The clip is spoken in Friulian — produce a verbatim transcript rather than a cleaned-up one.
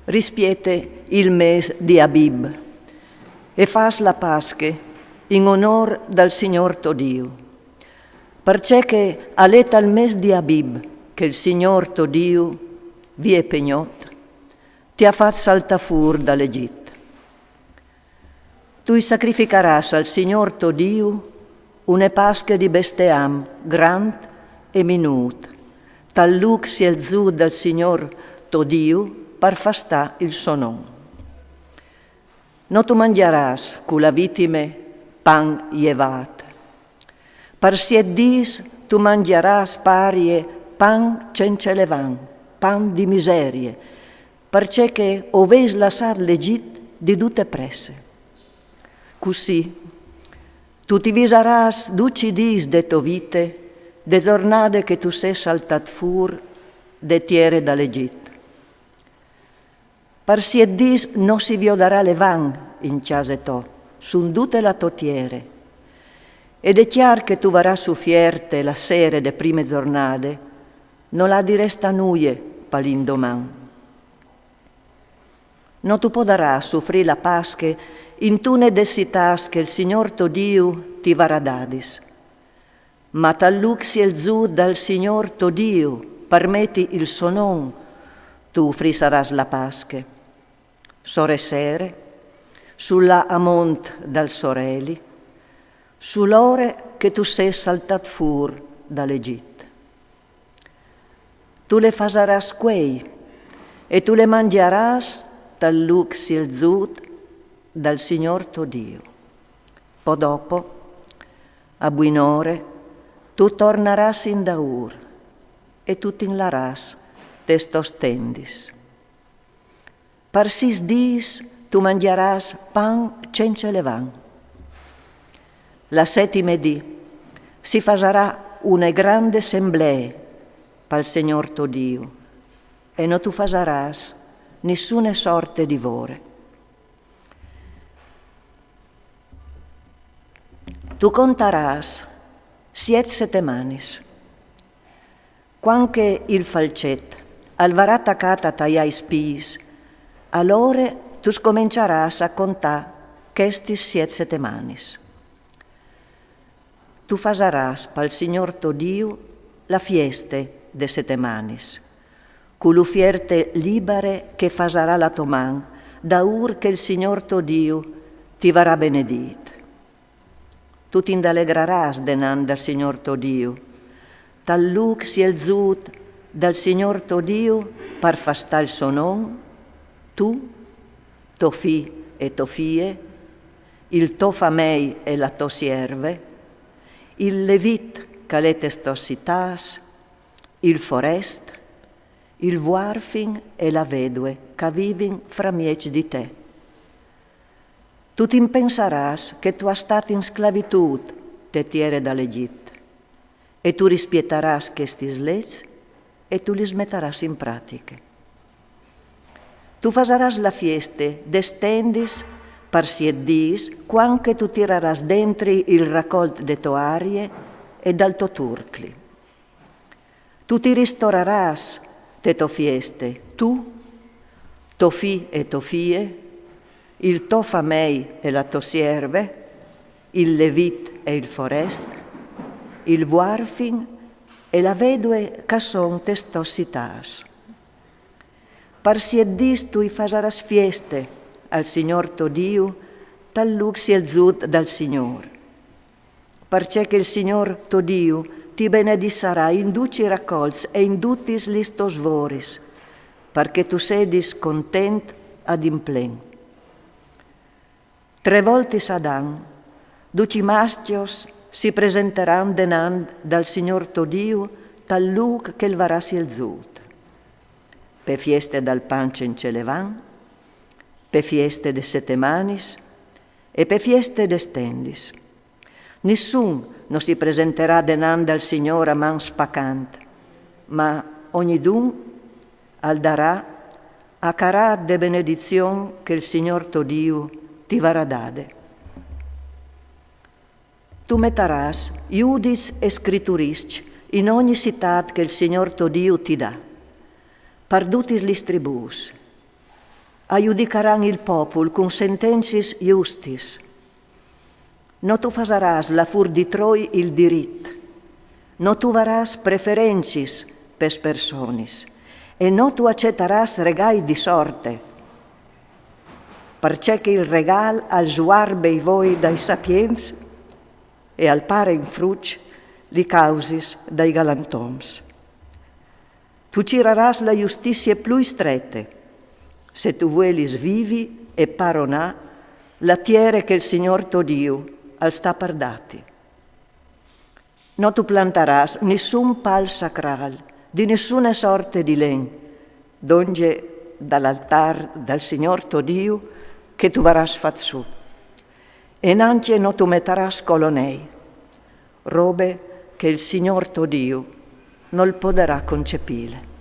Rispiete il mês di Abib e fâs la Pasche in onôr dal Signôr to Diu. Parcè che al è tal mês di Abib che il Signôr to Diu, vie pe gnot, ti à fat saltâ fûr dal Egjit. Tu i sacrificarâs al Signôr to Diu une Pasche di besteam grant e minût, tal lûc sielzût dal Signôr to Diu, par fastâ il so non. No tu mangjarâs cu la vitime pan jevât. Par siet dîs tu mangjarâs parie pan cence levan, pan di miserie, parcè che o vês lassât l'Egjit di dute presse. Cussì tu ti visarâs ducj i dîs de tô vite, de zornade che tu sês saltât fûr de tiere dal Egjit. Par siet dîs no si viodarà levan in cjase tô, sun dute la tô tiere. E de cjar che tu varâs sufierte la sere de prime zornade, nol à di restâ nuie pal indoman. No tu podarâs sufrî la Pasche intune des citâts che il Signôr to Diu ti varà dadis. Ma tal lûc sielzût dal Signôr to Diu, par meti il so non, tu ufrissarâs la Pasche. Sore sere, sul lâ a mont dal soreli, sul ore che tu sês saltât fûr dal Egjit. Tu le fasarâs cuei e tu le mangjarâs tal lûc sielzût dal Signôr to Diu. Po dopo, a buinore, tu tornarâs indaûr e tu ti inlarâs tes tôs tendis. Par sîs dîs tu mangjarâs pan cence levan. La setime dì si fasarà une grande assemblee pal Signôr to Diu e no tu fasarâs nissune sorte di vore. Tu contarâs siet setemanis. Cuant che il falcet al varà tacât a taiâ i spîs, alore tu scomençarâs a contâ chestis siet setemanis. Tu fasarâs pal Signôr to Diu la fieste des setemanis, cu l'ufierte libare che fasarà la tô man, daûr che il Signôr to Diu ti varà benedît. Tu ti indalegrarâs denant dal Signôr to Diu, tal lûc sielzût dal Signôr to Diu, par fastâ il so non, tu, to fi e tô fie, il to famei e la tô sierve, il levit che al è tes tôs citâts, il forest, il vuarfin e la vedue che a vivin framieç di te. Tu ti impensarâs che tu âs stât in sclavitût te tiere dal Egjit, e tu rispietarâs chestis leçs e tu lis metarâs in pratiche. Tu fasarâs la fieste des tendis par siet dîs, cuant che tu tirarâs dentri il racolt de tô arie e dal to turcli. Tu ti ristorarâs te tô fieste, tu, to fi e tô fie, il to famei e la tô sierve, il levit e il forest, il vuarfin e la vedue che a son tes tôs citâts. Par siet dîs tu i fasarâs fieste al Signôr to Diu, tal lûc sielzût dal Signôr. Parcè che il Signôr to Diu ti benedissarà in ducj i racolts e in dutis lis tôs voris, par che tu sedis content ad implen. Trê voltis ad an, ducj i mascjos si presentaran denant dal Signôr to Diu tal lûc che al varà sielzût. Pe fieste dal pan cence levan, pe fieste des setemanis e pe fieste des tendis. Nissun no si presentarà denant dal Signôr a man spacant, ma ognidun al darà a carât de benedizion che il Signôr to Diu ti varà dade. Tu metarâs judiçs e scrituriçs in ogni citât che il Signôr to Diu ti dà, par dutis lis tribûs. A judicaran il popul cun sentencis justis. No tu fasaràs la fur di troi il dirit. No tu varàs preferencis pes personis. E no tu accetaràs regai di sorte. Parcè che il regal al sguarbe i voi dai sapients e al pare in fruc li causis dai galantoms. Tu ciraràs la justizie plui strete, se tu vuelis vivi e paronà la tiere che il Signor to Diu al sta par dati. No tu plantaràs nissun pal sacral di nissune sorte di len, donge dal altar dal Signor to Diu che tu varàs fat su. E nanche no tu metaràs colonei, robe che il Signor to Diu nol poderà concepile.